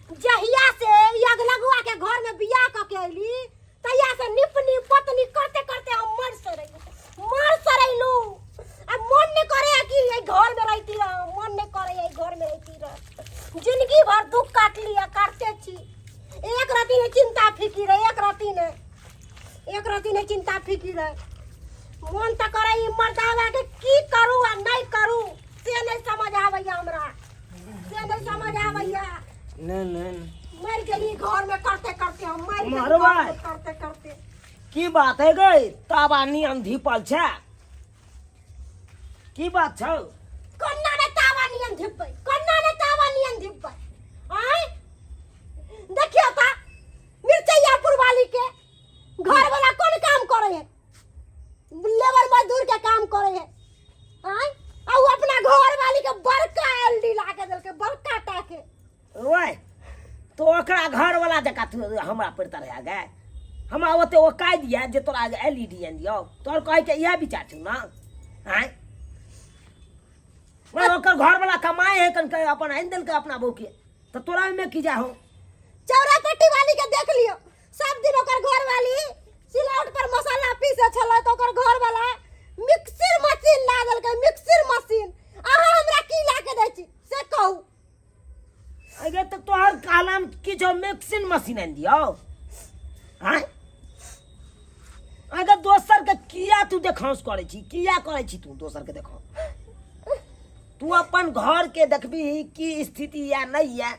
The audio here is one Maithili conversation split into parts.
जहिया से ई अगलगुआ के घर में बियाह क के अइली तहिया से निपनी पतनी करते करते हम मर सड़ैलू, मर सड़ैलू। आ मन नहीं करे है कि एहि घर में रहती रह, मन नहीं करे एहि घर में रहती रह। जिंदगी भर दुख काटली आ काटते छी। एक रति नहीं चिंता फिकिर है, एक रति नहीं, एक रति नहीं चिंता फिकिर है। मन तऽ करे ई मर्दावा के की करू आ नहीं करू से नहीं समझ आबैया हमरा, से नहीं समझ आबैया। नहीं नहीं नहीं। मर गेली घर में करते करते हम मर गेली मरबै। घर में करते करते। की बात है गई ताबा नियम धीपल छै, की बात छौ? कन्ना ने तावा नियन धिपबै, कन्ना ने तावा नियन धिपबै। आय देखियो ता मिर्चैयापुर वाली के घर वाला कोन काम करे है, लेबर मजदूर के काम करे है। आय आ उ अपना घर वाली के बड़का एलडी ला के देलकै, बड़का टा के। ओए तो ओकरा घर वाला जका तू हमरा पर तरह गए, हमरा ओते ओ कह दिया जे तोरा एल ई डी आनि दियौ, तोहर कहै के इएह विचार छौ ना? आँय मैं ओकर घर वाला कमाए है कन अपन आनि देलकै अपना बहू के, तऽ तोरा ओहिमे की जा हो? चौरा पट्टी वाली के देख लियो, सब दिन ओकर घर वाली सिलौट पर मसाला पीसे छलै तऽ ओकर घर वाला मिक्सर मशीन ला देलकै, मिक्सर मशीन। अहाँ हमरा की ला के दै छी से कहू? अगे तऽ तोहर कहलाम की छौ मिक्सिंग मशीन आनि दियौ? आँय अगर दोसर के किया तू देखाउस करै छी, किया करै छी तू दोसर के देखाउस? तू अपन घर के देखबी की स्थिति या नहीं या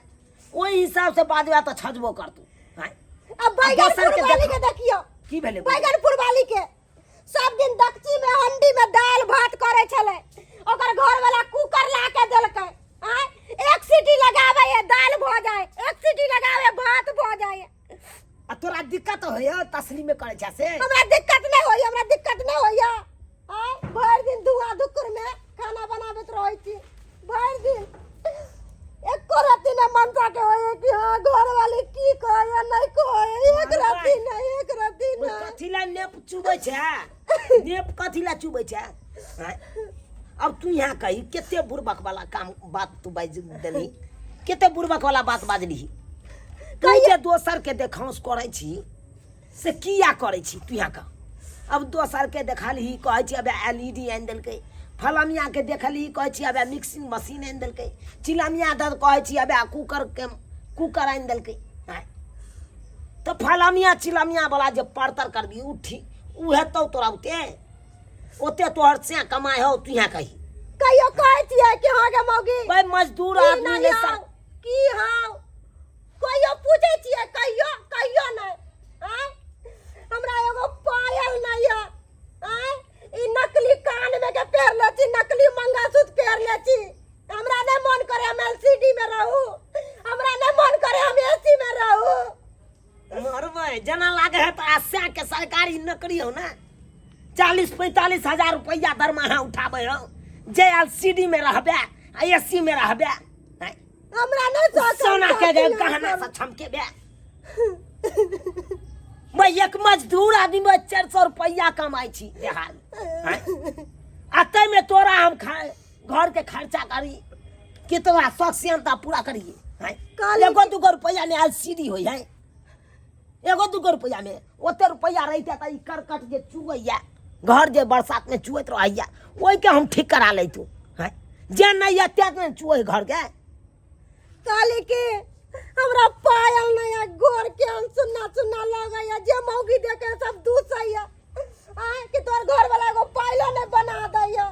ओहि हिसाब से बाजबा तऽ छजबो करतू। आँय? अब बैगनपुर दोसर के वाली देखा। के देखियो की भेलै? बैगनपुर वाली के सब दिन दक्षी में हंडी में दाल भात करे छलै, ओकर घर वाला कुकर ला के देलकै। आँय एक सीटी लगावे है दाल भ जाए, एक सीटी लगावे भात भ जाए। आ तोरा दिक्कत होइए तसली में करे छै से? हमरा दिक्कत नहीं होइए, हमरा दिक्कत नहीं होइए। आँय भरि दिन धुआं धुक्कुर में खाना बनाबैत रहै छी भरि दिन, एको रत्ती नहि मनसा के होइए कि हाँ घर वाली की कहैए नहीं कहैए, एक मरबै। रत्ती नहीं, एक रत्ती ओइ नहीं। कथी ला नेप चुबै छै, नेप कथी ला चुबै छै? आँय? अब तू यहाँ कही कते बुड़बक वाला काम बात तू बाजि देलही, कते बुड़बक वाला बात बाजलिही तू? जे दोसर के देखाउस करै छी से किया करै छी तू यहाँ कह? अब दोसर के देखलही कहै छी अब एल ई डी आनि देलकै, फलमिया के देखलही कहै छी अब मिक्सिंग मशीन आनि देलकै, चिलमिया दऽ कहै छी अब कुकर के कुकर आनि देलकै। आँय तऽ फलमिया चिलमिया वाला जे परतर करबी उ ठीक उ हेतौ तोरा ओते ओते तोहर से कमाइ हौ तू यहाँ कही? कहियो कहै छियै कि हाँ गे मौगी भाई मजदूर की आदमी नहीं नहि हौ, की हौ, कहियो पूछै छियै? कहियो कहियो नहि। आँय हमरा एगो पायल नहि है, आँय ई नकली कान में के पहिरले छी, नकली मंगलसूत्र पहिरले छी। हमरा नहि मन करे हम एलसीडी में रहू, हमरा नहि मन करे हम एसी में रहू। मरबै जेना लागे है तोरा सै के सरकारी नौकरी हो ना, 40-45 हजार रुपया दरमाहा उठाबै हो, जे एल सी डी में रहबे आ ए सी में रहबे। आँय? हमरा नहि शौक है, सोना के शौक गहना नहि। से छमकेबे। मैं एक मजदूर आदमी में 400 रुपया कमाई छी बिहार में, आँय? आ ताहिमे तोरा हम घर के खर्चा करी कि तोरा शौक सियनता पूरा करिए? आँय? कहली एगो दूगो रुपया में एल सी डी होइ है, एगो दूगो रुपया में ओते रुपया रहिते तऽ ई करकट जे चुगैया घर जे बरसात में चुएत रहैया ओहिके हम ठीक करा लैतू। आँय? जे नहि यऽ ते ने चुए घर के। कहली कि हमरा पायल नहीं है, गोर के हम सुन्ना सुन्ना लगैया, जे मौगी देखे सब दूसैया। आँय कि तोहर घर वाला एगो पायलो नहीं बना दैया,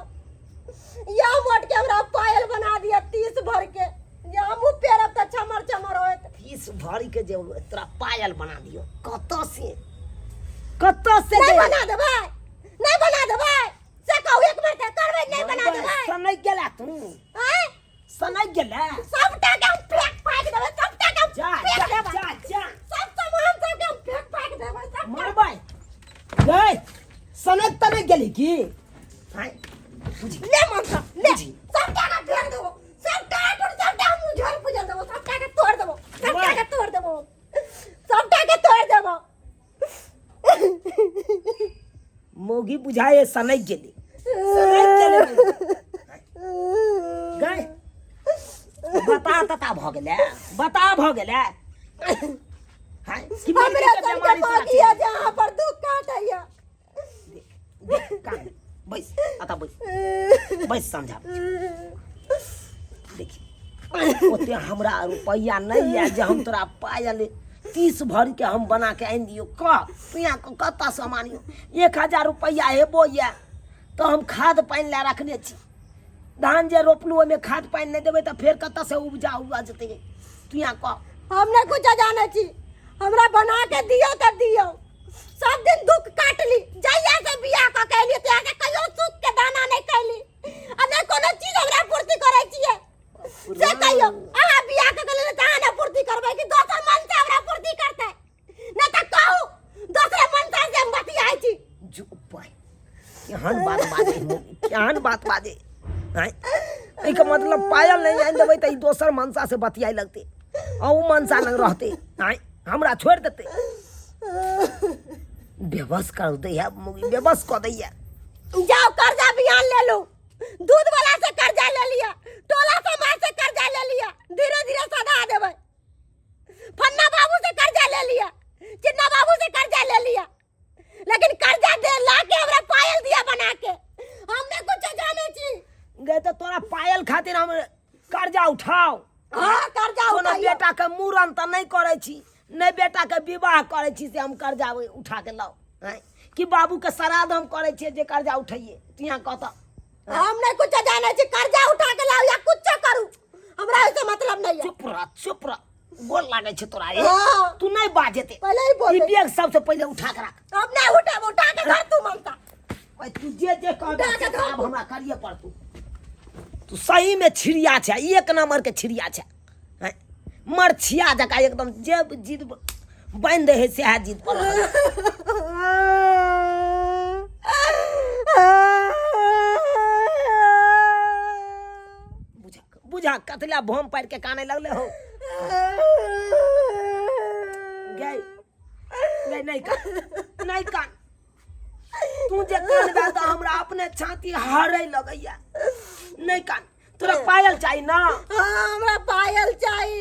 या मोट के हमरा पायल बना दिया 30 भर के, जे हमहूँ पेरब तऽ चमर चमर होयत। 30 भर के जे तोरा पायल बना दियो कतऽ से, कतऽ से नहीं जे- बना देबै, नहीं बना देबै से कहू एक बेर तऽ करबै, नहीं बना देबै? सनकि गेला तू? आँय सनकि गेला? सबटा के हम फेंक फाक देबै, सबटा के हम जा फेंक जा देबै। जा जा सब सामान सबके हम फेंक फाक देबै सबटा। मरबै गई सनक तऽ नहि गेली की? आँय बुझी ले मनसा ले। बुझी। सबटा के फेंक देबो, सबटा के, सबटा हम उझल पुझल देबो, सबटा के तोड़ देबो, सबटा के तोड़ देबो, सबटा के तोड़ देबो। मौगी बुझाए सनक गेली, सनक गेली। गई बता तता भऽ गेलै बता भऽ गेलै हाँ, कि हमरा मर्दीके सबके बेमारी तोरा बाकी है जे अहाँ पर दुख काटैया देख देख कान बैस अतः बैस बैस समझा देखी ओते हमरा रुपैआ नहीं है जे हम तोरा पायल 30 भरि के हम बना के आनि दियौ कह तू यहाँ कतऽ से हम आनियौ 1000 रुपैआ हेबो यऽ तऽ हम खाद पानि लए रखने छी धान जे रोपलहुँ ओहिमे खाद पानि नहि देबै तऽ फेर कतऽ से उपजा उपजतै तू यहाँ कह हम नहीं कुछ जाने छी हमरा बना के दियो तऽ दियो सब दिन दुख काटली जहिया से बियाह कऽ के एलियै तहिया से कहियो सुख के दाना नहीं कैली आ नहीं कोनो चीज हमरा पूर्ति करै छियै से कहियो अहाँ बियाह कऽ के लेले तऽ अहाँ ने पूर्ति करबै कि दोसर मन से हमरा पूर्ति करतै नहि तऽ कहू दोसरे मन से हम बतियाइ छी जो पाइ केहन बात बाजै मौगी केहन बात बाजै आँय एहिके मतलब पायल नहि आनि देबै तऽ ई दोसर मनसा से बतियाइ लगतै आ ओ मनसा लग रहतै आँय हमरा छोड़ि देतै बेबस कर दैया मौगी बेबस कऽ दैया जाओ कर्जा बिहान ले लू दूध वाला से कर्जा ले लिया टोला समाज से कर्जा ले लिया धीरे धीरे सधा देबै फन्ना बाबू से कर्जा ले लिया चिन्ना बाबू से कर्जा ले लिया लेकिन कर्जा दे ला के हमरा पायल दिया बना के हम नहीं कुछ जाने छी गए तऽ तोरा पायल खातिर हम कर्जा उठाओ हाँ कर्जा कोनो उठाइयो बेटा के मूड़न तऽ नहि करै छी नहि बेटा के विवाह करै छी से हम कर्जा उठा के लाओ आँय कि बाबू के श्राद्ध हम करै छियै जे कर्जा उठैयै तू यहाँ कहता हम नहीं कुछ जाने छी कर्जा उठा के लाओ या कुछ करू हमरा ऐसे मतलब नहीं है चुप रह चुप रह गोर लागै छै तोरा ए। हाँ। तू नहीं बाजेते पहले ही बोल ई दे। बैग सबसे पहिले उठा के राख अब नहीं उठा उठा के धर तू ममता ओए तू जे जे कहबे उठा के से धर आब हमरा करिए पड़तू तू सही में छिड़िया छै एक नंबर के छिड़िया छै हैं? मरछिया जकाँ एकदम जे जिद बान्हि दै है सएह जिद पर रहल। बुझा बुझा कतला भोम पारि के काने लगले हो गए गए नहीं कान नहीं कान तू जे कानबे तऽ हमरा अपने छाती हरै लगैया नहीं कान तोरा पायल चाही ना हाँ हमरा पायल चाही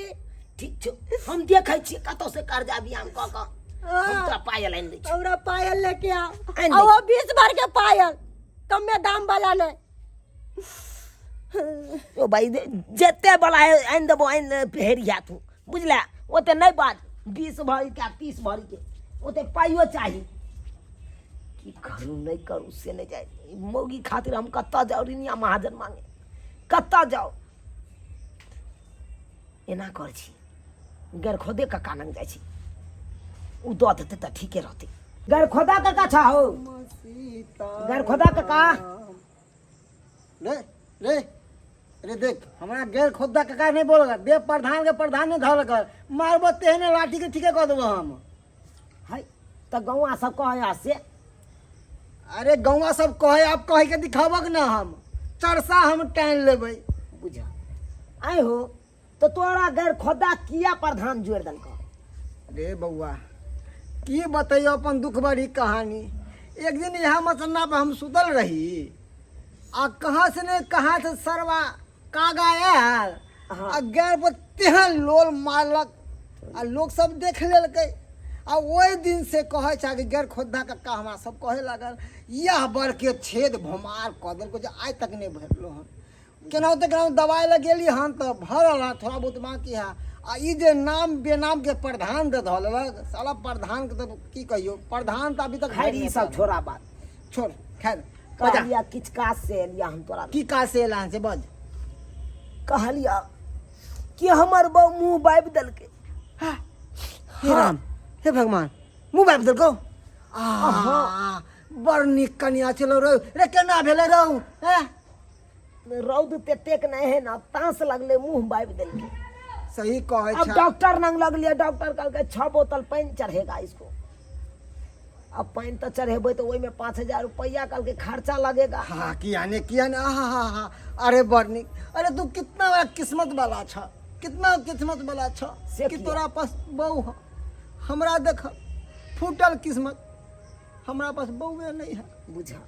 ठीक छौ हम देखै छियै कतौ से कर्जा बियान कऽ कऽ हम तोरा पायल आनि दै छी हमरा पायल लेके आओ आनि आ वो 20 भर के पायल कमे दाम वाला नहीं ओ भाई जते बला है आनि देबो आनि हेरिया तू बुझला ओते नहि बाज 20 भरी के 30 भरी के ओते पाइयो चाही की करू नहि करू से नहि जाय मौगी खातिर हम कतऽ जाउ रिनिया महाजन मांगे कतऽ जाउ एना कर छी गरखोदे कक्का लग जाइ छी ओ दऽ देतै तऽ ठीके रहतै गरखोदा कक्का छा हो गरखोदा कक्का रे रे रे देख हमरा गैर खोदा काका नहीं बोल बे प्रधान के प्रधान नहीं धर कर मारबो तेहने लाठी के ठीके कऽ देबो हम है तऽ गौआ सब कहै से अरे गौवा सब कहे आप कहे के दिखाबक ना हम चरसा हम टाइन लेबै बुझ आइ हो तऽ तोरा गैर खोदा किया प्रधान जोड़ि देलकौ रे बौआ की बतैयो अपन दुख भरी कहानी एक दिन यहाँ मचन्ना पर हम सुतल रही आ कहाँ से ने कहाँ से सरवा कागा आयल हाँ। आ गैर पर तेहन लोल मारलक आ लोग सब देख लेलकै आ ओहि दिन से कहै छै कि गैर खोद्धा कक्का हमरा सब कहे लागल यह बड़के छेद भोमार कऽ देलको जे आइ तक नहि भरलो हन केनाहुते केनाहु दवाइ लगेली हन तऽ भरल हन थोड़ा बहुत बाँकी है आ ई जे नाम बेनाम के प्रधान दे धऽ लेलक साला प्रधान के तऽ की कहियौ प्रधान तऽ अभी तक खैर ई सब छोड़ा बात छोड़ खैर बजा कहलिया किछु काज से एलिया हम तोरा की काज से एला हन से बज कहलिया कि हमर बहू मुँह बाबि देलकै हे राम हे भगवान मुँह बाबि देलकौ आ बड़ नीक कनिया छलौ रौ रे केना भेलै रौ हैं रौद ततेक नहि है ना तास लगले मुँह बाबि देलकै सही कहै अब छै डॉक्टर नंग लगलियै डॉक्टर कहलकै 6 बोतल पानि चढ़ेगा इसको अब पानि तऽ चढ़ेबै तऽ ओहिमे 5000 रुपैआ कहलकै खर्चा लगेगा हाँ किया ने किया ने हा हा हा अरे बड़ नीक अरे तू कितना बड़ा किस्मत वाला छ कितना किस्मत वाला छ से कि किया? तोरा पास बहू ह हमरा देख फूटल किस्मत हमरा पास बहुए नहीं है बुझा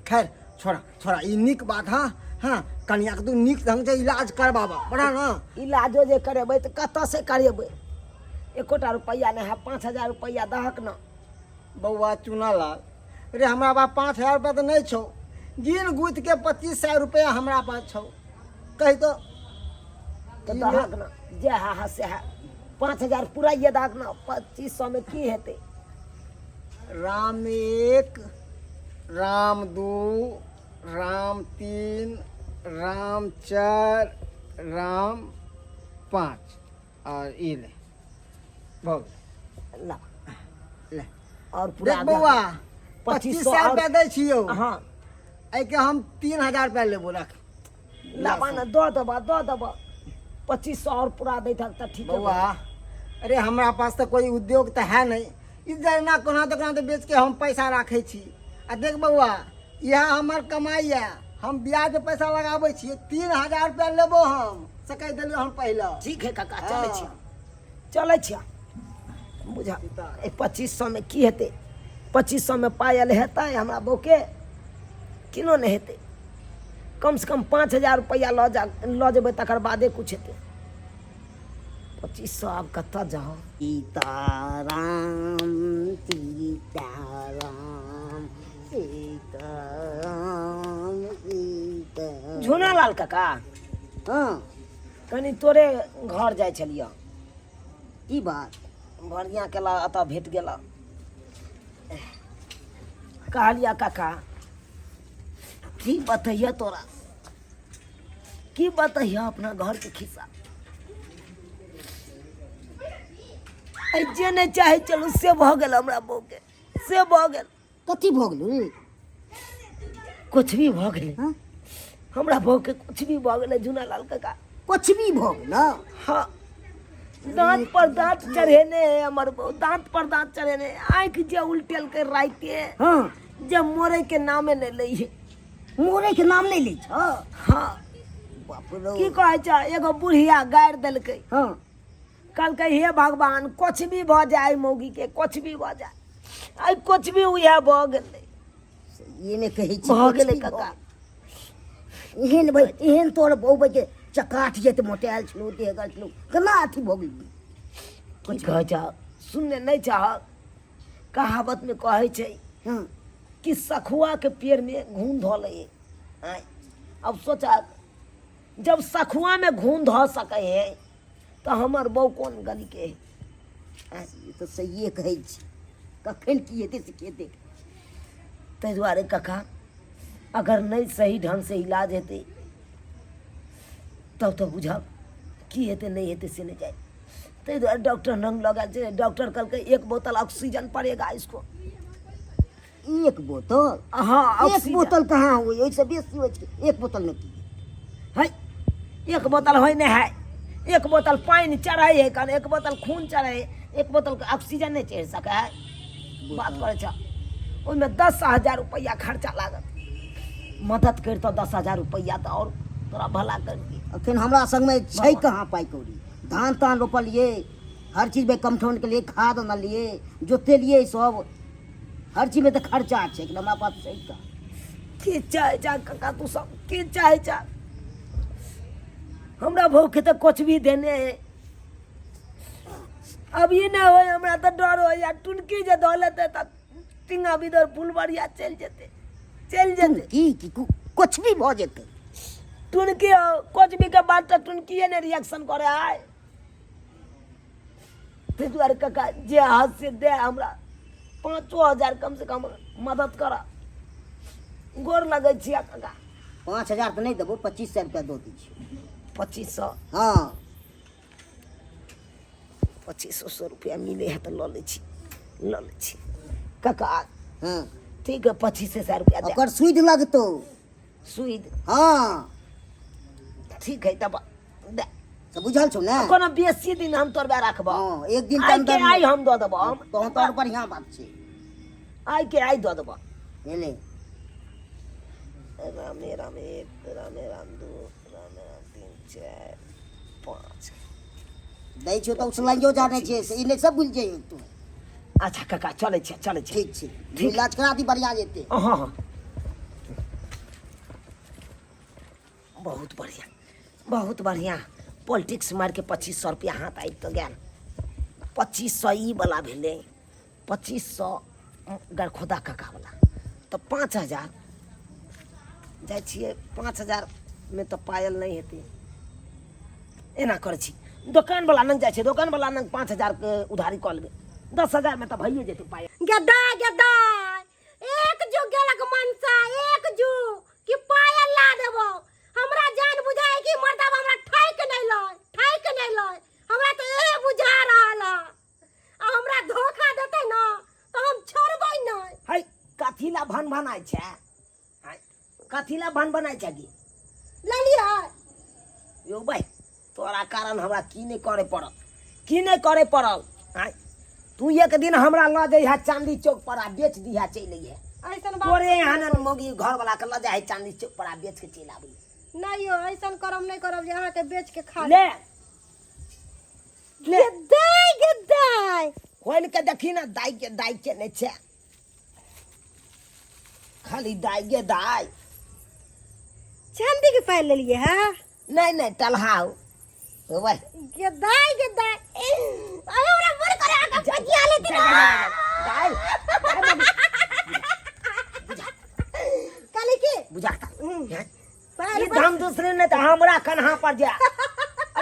खैर छोड़ा छोड़ा ई नीक बात हाँ हँ कनियाके तू नीक ढङ्गसँ इलाज करबाबऽ बड़ा ने। इलाजो जे करेबै तऽ कतऽसँ करेबै? एकोटा रुपैआ नहि है। 5000 रुपैआ दहक ने। बौआ चुनालाल रे, हमरा पास 5000 रुपया तऽ नहि छौ, गिन गुथि के 2500 रुपया हमरा पास छौ, कहि तो। तऽ दहक ने, जे है है से है। 5000 पुराइए दहक ने, 2500 मे की हेतै? राम एक, राम दू, राम तीन, राम चारि, राम पाँच, आओर ई ले, भऽ गेल। ला। ले। और पूरा देख बौआ, 2500 2500 रुपया दै छियौ। हाँ। एहिके हम 3000 रुपया लेबो, रख। लाबा ने, दऽ देबा, दऽ देबा। 2500 और पूरा दैत तऽ ठीक। बौआ, अरे हमरा पास तऽ कोई उद्योग तऽ है नहीं, ई जरना कोना तऽ कोना तऽ बेच के हम पैसा राखै छी। आ देख बौआ, इएह हमर कमाइ यऽ, हम ब्याज पे पैसा लगाबै छियै। 3000 रुपया लेबो हम, से कहि देलियौ हम पहिले। ठीक है काका, चलै हाँ। छी, चलै छी। बुझा, एहि 2500 मे की हेतै? 2500 मे पायल हेतै हमरा बौके? किनो नहि हेतै। कमसँ कम 5000 रुपैआ लऽ जा, लऽ जेबै, तकर बादे कुछ हेतै। 2500 आब कतऽ जाउ? सीताराम सीताराम सीताराम सीता। झुनालाल काका। हँ। कनि तोरे घर जाइ छलियै। की बात? बढ़िआँ केला, एतऽ भेट गेला। कहलिया काका, की बतैया तोरा, की बतैया अपना घरके खिस्सा। आइ जे नहि चाहै छलहुँ से भऽ गेल हमरा बहूके, से भऽ गेल। कथी भऽ गेलौ रे? कुछ भी भऽ गेलै। हँ? हमरा बहूके कुछ भी भऽ गेलै झुनालाल काका। कुछ भी भऽ गेलौ? हाँ, दांत पर दांत चढ़ेने है हमर बहू, दांत पर दांत चढ़ेने है। आँखि जे उल्टेलकै राइते, हँ, जे मोड़े के नामे नहि लै है। मोरे के नाम नहि लै छ? हाँ। बाप रौ। की कहै छ, एगो बुढ़िया गारि देलकै। हँ। कहलकै, हे भगवान, कुछ भी भऽ जाय मौगी के, कुछ भी भऽ जाय। आइ कुछ भी उएह भऽ गेलै। ई ने कहै छी, भऽ कुछ गेलै भी भऽ काका। एहन भाई, एहन तोर बहू के चकाट जेत मोटायल छलौ, देहगर छलौ, केना अथी भऽ गेल? की कहै छ, सुनने नहि चाह, कहावतमे कहै छै हँ कि सखुआ के पेड़ में घून धऽ लै। आँय, अब सोचा, जब सखुआ में घून धऽ सकै है तऽ हमर बहू कोन गली के है? आँय, ई तऽ सहिए कहै छी, कखन की हेतै से के देख। ताहि दुआरे काका, अगर नहि सही ढङ्गसँ इलाज हेतै तब तऽ बुझब की हेतै, नहि हेतै से नहि जाय। ताहि दुआरे डॉक्टर लग लऽ गेल छै। डॉक्टर कहलकै, एक बोतल ऑक्सीजन पड़ेगा इसको। एक बोतल? हाँ। एक ऑक्सीजन। बोतल कहाँ होइ, ओहिसँ बेसी होइ छै। एक बोतलमे की? है, एक बोतल होइ नहि है। एक बोतल पानि चढ़ै है कन, एक बोतल खून चढ़ै है, एक बोतल ऑक्सीजन नहि चढ़ि सकै है? बात करै छ। ओहिमे 10,000 रुपैआ खर्चा लागत। मदद करितऽ 10,000 रुपैआ तऽ आओर तोरा भला करितियै। अखन हमरा संगमे छै कहाँ पाइ कौड़ी? धान तान रोपलियै, हर चीजमे कमठौन केलियै, खाद अनलियै, जोतेलियै, सब हर चीजमे तऽ खर्चा छै, लेकिन हमरा पास छै कहाँ? की चाहै छ काका तू सब, की चाहै छ? हमरा भौके तऽ कुछ भी देने है, अब ई नहि होय। हमरा तऽ डर होइया, टुनकी जे धऽ लेतै तऽ टिंगा बिदर फुलबरिया चलि जेतै, चलि जेतै। की की कुछ भी भऽ जेतै? टुनकी कुछ भी के बात तऽ टुनकिए ने रिएक्शन करे आय। ताहि दुआरे काका, जे हाथ से दे हमरा 5000 कम से कम मदद कर, गोर लगै छियै काका। 5000 तऽ नहि देबो, 2500 रुपया दऽ दै छियौ। 2500? हँ। 2500 रुपया मिले है तऽ लऽ लै छी, लऽ लै छी काका। हँ। ठीक है, 2500 रुपया दे। ओकर सुइद लगतौ। सुइद? हँ। ठीक है, तब दे। तऽ बुझल छौ ने? कोनो बेसी दिन हम तोरबे राखबो? हँ, एक दिन के आइ के अन्दर। आइ हम दऽ देबो हम। तहन तऽ आओर बढ़िआँ बात छै। आइ के आइ दऽ देबो। भेलै। रामे राम एक, रामे राम दू, रामे राम तीन, चारि, पाँच। दै छियौ तऽ उसलाइयो जानै छियै से ई नहि सब भूलि जइयो तू। अच्छा काका, चलै छै, चलै छै। ठीक छै, इलाज करा दी, बढ़िआँ जेतै। हँ हँ। बहुत बढ़िया, बहुत बढ़िया। पॉलिटिक्स मारि के 2500 रुपया हाथ आबि तऽ गेल। 2500 ई वाला भेलै, 2500 गरखोदा काका वाला, तऽ 5000 जाइ छियै। 5000 मे तऽ पायल नहि हेतै। एना करै छी, दोकानवला लग जाइ छै, दोकानवला लग 5000 के उधारी कऽ लेबै, 10,000 मे तऽ भइए जेतै पायल। गदा गदा एक जुग गेलक मनसा, एक जुग कि पायल ला देबो। हमरा जान बुझाय कि मर्दबा हमरा ठैक नहीं लय, ठैक नहीं लय, हमरा तो ए बुझा रहल है। आ हमरा धोखा देते ना तो हम छोड़बै नहीं। है कथी ला भन भनाइ छै? है कथी ला भन भनाइ छै की लेलियै? यौ भाई, तोरा कारण हमरा की नहि करे पड़ल, की नहि करे पड़ल। आँय, तू एक दिन हमरा लऽ जइहे चांदी चौक पर आ बेच दिहे, चलि अइहे। ऐसन बात तोरे यहाँ ने मौगी घर वाला के लऽ जाइ है चांदी चौक पर आ बेच के चलि आबै। नहीं यौ, ऐसन करम नहीं करब जे अहाँके बेच के खा ले ले। दाय गे दाय, खोलि के देखी ने, दाइ के दाइ के नहि छै, खाली दाइ गे दाइ। चांदी के पायल लेलिए है? नहीं नहीं, टलहाउ होबै। गे दाय गे दाय, अरे हमरा मन करे आके पजिया लेती ना। दाइ काली की बुझा पायल ई धाम दूसरे ने तऽ हमरा कन्हा पर जा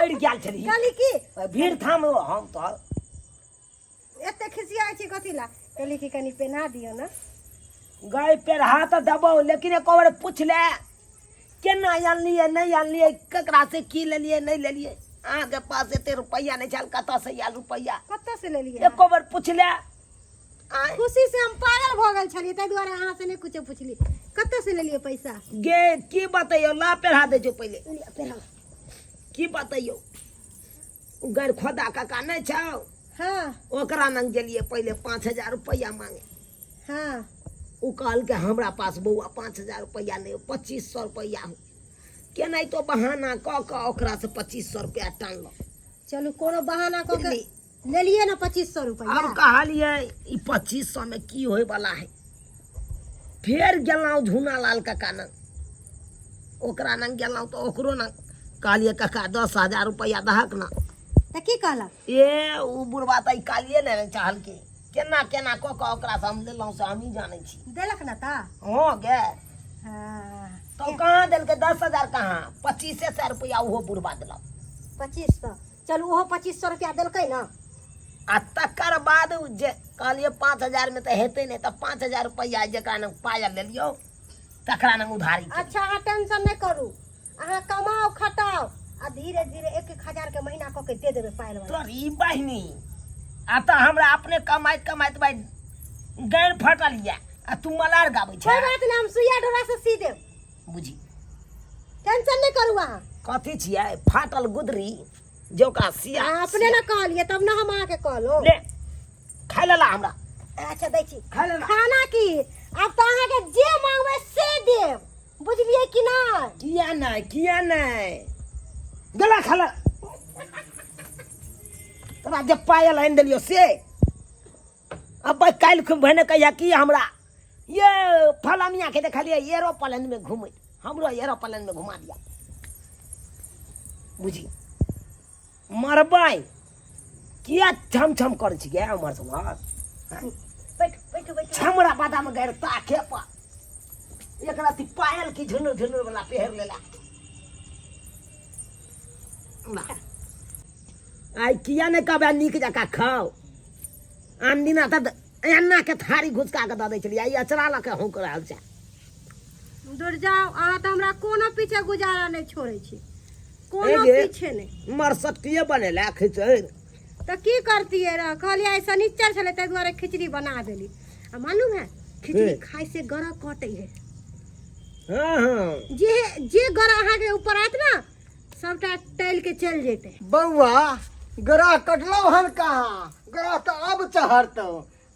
अड़ि गेल छली। काली की भीड़ थाम हम तो एते खिसियाइ छी कथी ला? कहली कि कनी पेन्हा दियौ ने। गाय पेरहा तऽ देबौ, लेकिन एको बेर पूछ ले केना आनलियै नहि आनलियै, ककरा से की लेलियै नहि लेलियै। अहाँके पास एते रुपैआ नहि छल, कतऽ से आयल रुपैआ? कतऽ से लेलियै? एको बेर पूछ ले। आँय? खुशी से हम पागल भऽ गेल छलियै, ताहि दुआरे अहाँ से नहि कुछो पुछली कतऽ से लेलियै पैसा। गे की बतैयौ, ला पेरहा दै छौ पहिले। पेन्हा। की बतैयौ, ओ गैर खोदा काका नहि छौ? हाँ। ओकरा लग गेलियै पहिले 5000 रुपैआ मांगे। हाँ। ओ कहलकै हमरा पास बौआ 5000 रुपैआ नहि, 2500 रुपैआ हो। केनाहितो बहाना कऽ कऽ ओकरा से 2500 रुपैआ टानलहुँ। चलू, कोनो बहाना कऽ के लेलियै ने 2500 रुपैआ। आब कहलियै ई 2500 मे की होय वाला है। फेर गेलहुँ झूना लाल काका लग, ओकरा लग गेलहुँ तऽ ओकरो लग कहलियै काका 10,000 रुपैआ दहक ने। तऽ की कहलक? ए ओ बुढ़बा तऽ ई कालिए ने चाहलकै, केना केना कऽ कऽ ओकरा से हम लेलहुँ से हमही जानै छी। देलक ने तऽ? हँ गे। हाँ। तऽ कहाँ देलकै 10,000, कहाँ 2500 रुपैआ ओहो बुढ़बा देलक। 2500, चलू ओहो 2500 रुपया देलकै ने। आ तकर बाद उ जे कहलियै 5000 मे तऽ हेतै नहि, तऽ 5000 रुपैआ जकरा लग पायल लेलियौ तकरा लग उधारी केलियै। अच्छा, अहाँ टेंशन नहि करू, अहाँ कमाओ खटाओ आ धीरे धीरे 1-1 हजार के महीना कऽ के दे देबै पायल वाला। तोर ई बहिनी, आ तऽ हमरा अपने कमाइत कमाइत भाइ गाँड़ फटल यऽ आ तू मलार गाबै कोई छै। बात नहि, हम सुइया डोरा से सी देब। बुझी, टेंशन नहि करू अहाँ। कथी छियै फाटल गुदरी जे ओकरा सिया? अहाँ अपने ने कहलियै तब ने हम अहाँके कहलहुँ। ले खाय लेला हमरा। अच्छा दै छी। खाय लेला। खाना की, आब तऽ अहाँके जे मांगबै से देब, बुझलियै कि नहि? किया नहि, किया नहि, गेला खा ले। तोरा जे पायल आनि देलियौ से अब काल्हि खूब भने कहिया की हमरा ये फलामिया के देखलियै एरोप्लेन में घुमैत, हमरो एरोप्लेन में घुमा दिया। बुझी मरबै किया छम छम करै छी गे उम्हर से उम्हर? बैठू बैठू बैठू। छमरा बादाम गैर ताके पर एक राति पायल की झुनुर झुनुर वाला पेहर लेला। आइ किया नहि कहबै नीक जकाँ खाउ? आन दिना तऽ एना के थारी घुसका के दऽ दै छलियै, आइ अचरा लऽ के हौंक रहल छै। दूर जाउ, अहाँ तऽ हमरा कोनो पीछे गुजारा नहि छोड़ै छी, कोनो ए गे। पीछे नहि। मरसटिए बनेला खिचड़। तऽ की करतियै रह, कहलियै आइ शनिचर छलै ताहि दुआरे खिचड़ी बना देली। आ मालूम है खिचड़ी खाय से गरह कटै है। हाँ हाँ। जे जे गरह अहाँके ऊपर आयत ने सबटा टलि के चलि जेतै। बौआ, ग्रह कटलौ हन कहाँ? ग्रह तऽ अब चढ़तौ।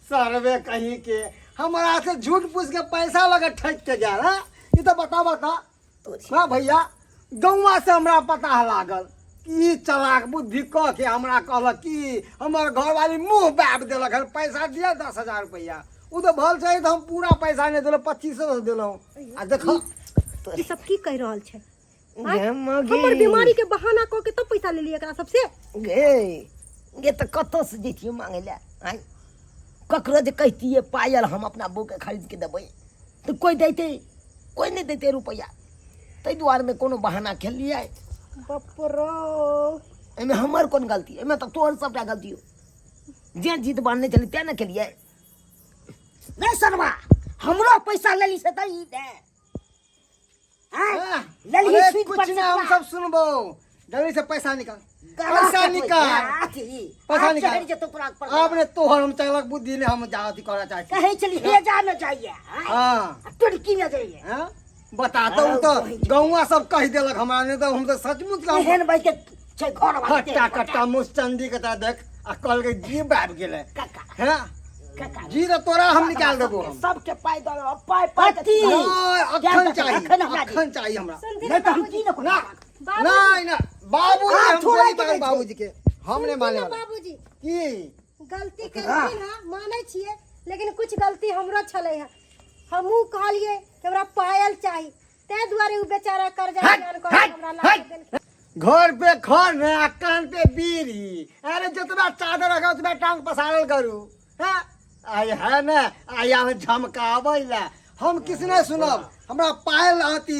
सरवे कहीं के हमरा से झूठ पूछ के पैसा लगे ठक के गेल हँ? ई तऽ बता बता। हाँ भैया, गौवा से हमरा पता लागल कि ई चलाक बुद्धि कऽ के हमरा कहलक कि हमर घरवाली मुँह बाबि देलक हन, पैसा दिअ 10,000 रुपैआ। ओ तऽ भल छै तऽ हम पूरा पैसा नहि देलहुँ, 2500 देलहुँ। आ देखो ई सब की कहि रहल छै? आँय? गे मगी। हमर बीमारी के बहाना कऽ के तब पैसा लेलियै एकरा सबसे गे गे तऽ कतऽसँ जैतियै मांगै लए आँय ककरो जे कहितियै पायल हम अपना बहूके खरीद के देबै तऽ कोइ दैतै कोइ नहि दैतै रुपैआ ताहि दुआरे कोनो बहाना खेललियै बाप रो एहिमे हमर कोन गलती एहिमे तऽ तोहर सबटा गलती हो जे जीत बान्हने छली तेँ ने केलियै नहीं सरवा हमरो पैसा लेली से तऽ ई दे हाँ, लेली अरे सुई कुछ पर नहीं हम सब सुनबो जल्दी से पैसा निकाल पैसा निकाल पैसा निकाल। निकाल आपने तोहर हम चालक बुद्धि ने हम जाति करना चाहे कहे चली हे जा में जाइए हाँ तुर्की में जाइए हाँ? बता तो उ तो गौवा सब कह देलक हमरा नहीं तो हम तो सचमुच का एहन भाई के छै घर वाला खट्टा खट्टा मुस चंदी के तरह देख आ कहल के जीभ आबि गेलै काका हैं काका जी तो तोरा हम निकाल देबो हम सबके पाइ दऽ देबो, पाइ पाइ के कथी? नहीं अखन चाही अखन हमरा दे। अखन चाही हमरा सुनथिन नहीं तो हम बाबूजी की न ना बाबूजी। नहीं ना बाबूजी हाँ, हम थोड़ा गोली के मारे दै छै। बाबूजी के हम नहीं सुनथिन माने ना वाला बाबूजी की गलती केलखिन हँ मानै छियै लेकिन कुछ गलती हमरो छलै हँ हमहूँ कहलियै कि हमरा पायल चाही ताहि दुआरे ओ बेचारा कर्जा हट, जान कऽ हट, हमरा ला हट। के देलखिन घर पे खर ने आ कान पे बीड़ी अरे जितना चादर रखा उतना टांग पसारल करू हैं आई है ने आई हम झमकाबै ला हम किस नहीं सुनब हमरा पायल आती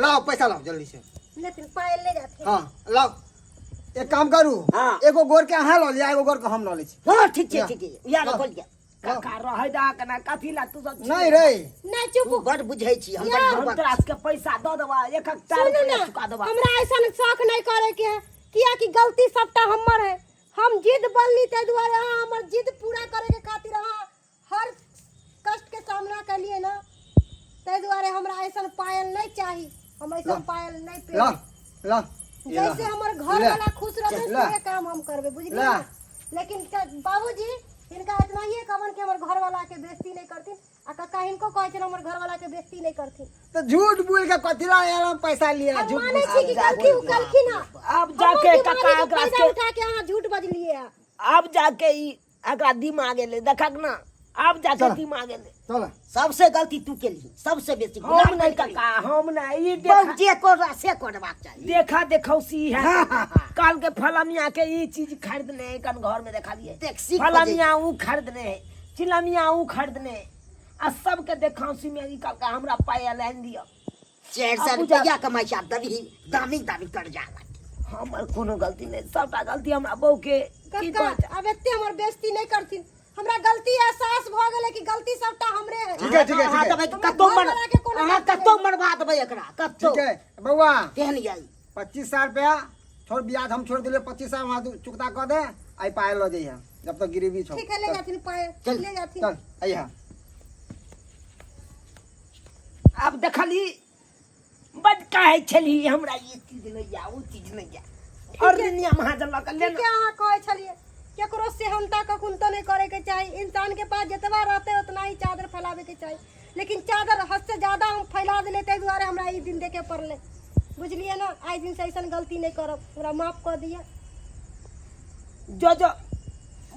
लाओ पैसा लाओ जल्दी से लेकिन पायल ले जाथिन हाँ लाओ एक काम करू हाँ। एगो गोर के अहाँ लऽ लिअ एगो गोर के हम लऽ लै छी हाँ ठीक छै ठीक छै या हाँ। खोल लिया काका रहै दऽ कना कथी ला तू सब नहीं रे नहि चुप तू बड़ बुझै छी हम बड़ हम बुड़बक तोरा सबके पैसा दऽ देबा एक एक चार सुनू रुपया ना चुका देबा हमरा ऐसा शौक नहीं करे के है किया कि गलती सबटा हमर है हम जिद बनली ताहि दुआरे अहाँ हमर जिद पूरा करे के खातिर अहाँ हर कष्ट के सामना कलिए ना ताहि दुआरे हमरा ऐसा पायल नहीं चाही हम ऐसा पायल नहीं ला पेब ला ये ला। जैसे हमर घर ले। वाला खुश रहते ले। से काम हम करबे बुझलिए ले। ना? लेकिन बाबूजी हिनका इतना ही कहबन कि हमर घर वाला के बेइज्जती नहीं करथिन आ काका हिनको कहै छनि हमर घर वाला के बेइज्जती नहीं करथिन तो झूठ बोल के कथी ला यार हम पैसा लिया हम झूठ मानै बोल छी कि गलती उ कलखिन हँ आब जाके हमर काका बीमारी के एकरा फायदा के उठा के अहाँ झूठ बजलिए हँ आब जाके ई एकरा दिमाग एलै देखक ना आब जाके चल। दिमाग एलै चल सबसे गलती तू केलही सबसे बेसी हम गुलाम नहीं केलही। काका हम नहीं ई देखा बहुत जे कर से करबाक चाही देखा देखौसी है हाँ, हाँ, हाँ। काल के फलमिया के ई चीज खरीदने है कन घर में देखा लिए देख, सीख फलमिया ऊ खरीदने है चिलमिया ऊ खरीदने है आ सबके देखौसी में ई काल के हमरा पायल आनि दिअ 400 आ पूजा- रुपया कमाइ छै आ दबही दामी दामी कर्जा हमर कोनो गलती नहीं सबटा गलती हमरा बहू के की काका कहै छै? आब एते हमर बेइज्जती नहीं करथिन हमरा गलती एहसास भऽ गेलै कि गलती सबटा हमरे है ठीक है ठीक है अहाँ ठीक है देबै कतौ घर मर वाला के कोनो अहाँ गलती कतौ मरवा देबै एकरा कतौ ठीक है बउआ केहन यई 25 साल रुपया छोड़ ब्याज हम छोड़ दिले 25 साल वहाँ चुकता कर दे आई पायल लऽ जइहे जब तक गिरवी छौ ठीक है ले जाथिन पाए चल। ले जाथिन चल अइहा आब देखली बड कहै छली हमरा ई चीज नहि या ओ चीज नहि या और दुनिया महाजन लऽ कऽ ठीके लेना अहाँ कहै छलियै केकरो सेहनता कखुनतो नहीं करे के चाही इंसान के पास जतबा रहते उतना ही चादर फैलावे के चाही लेकिन चादर हद से ज्यादा हम फैला दिले ताहि दुआरे हमरा ई दिन देखे पड़ले बुझलियै ना आइ दिन से ऐसन गलती नहीं करब हमरा माफ कऽ दिअ जो जो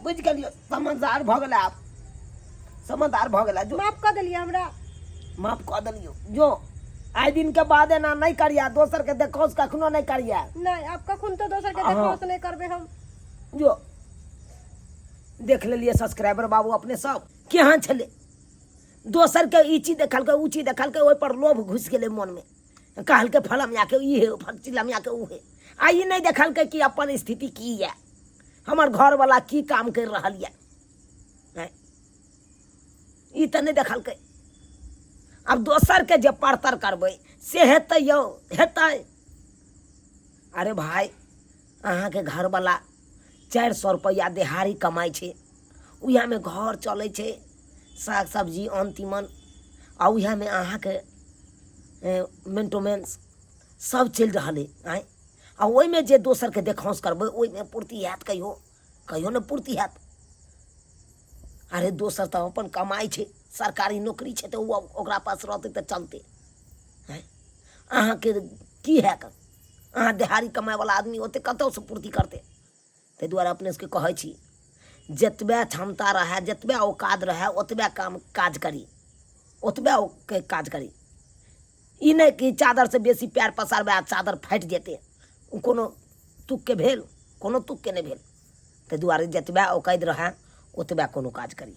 बुझि गेलियौ समझदार भऽ गेलै आब समझदार भऽ गेलै जो माफ कऽ देलियै हमरा माफ कऽ देलियौ जो आइ दिन के बाद एना नहि करिया दोसर के देखौस कखनो नहि करिया नहीं आब कखन तो दोसर के हाँ। देखौस नहीं करबे हम जो देख लेलियै सब्सक्राइबर बाबू अपने सब केहन छलै दोसर के ई चीज देखलकै ओ चीज देखलकै ओहि पर लोभ घुसि गेलै मनमे कहलकै फलमियाके ई हे चिलमियाके ओ हे आ ई नहि देखलकै कि अपन स्थिति की यऽ हमर घरवला की काम करि रहल यऽ आँय? ई तऽ नहि देखलकै आब दोसरके जे परतर करबै से हेतै यौ हेतै अरे भाय अहाँके घरवला 400 रुपैआ देहाड़ी कमाइ छै उएहमे घर चलै छै साग सब्जी अन्न तीमन आ उएहमे अहाँके मेंटोमेंस सब चलि रहल अइ आँय आ ओहिमे जे दोसरके देखौंस करबै ओहिमे पूर्ति हैत कहियो कहियो नहि पूर्ति हैत अरे दोसर तऽ अपन कमाइ छै सरकारी नौकरी छै तऽ ओ ओकरा पास रहतै तऽ चलतै आँय अहाँके की हैत अहाँ देहाड़ी कमाइवला आदमी ओतेक कतहुसँ पूर्ति करतै ताहि दुआरे अपने सबके कहै छी जतबे क्षमता रहए जतबे औकात रहए ओतबे काम काज करी ओतबे के काज करी ई नहि कि चादरसँ बेसी पएर पसारबै आ चादर फाटि जेतै। ओ कोनो तुकके भेल? कोनो तुकके नहि भेल। ताहि दुआरे जतबे औकादि रहए ओतबे कोनो काज करी।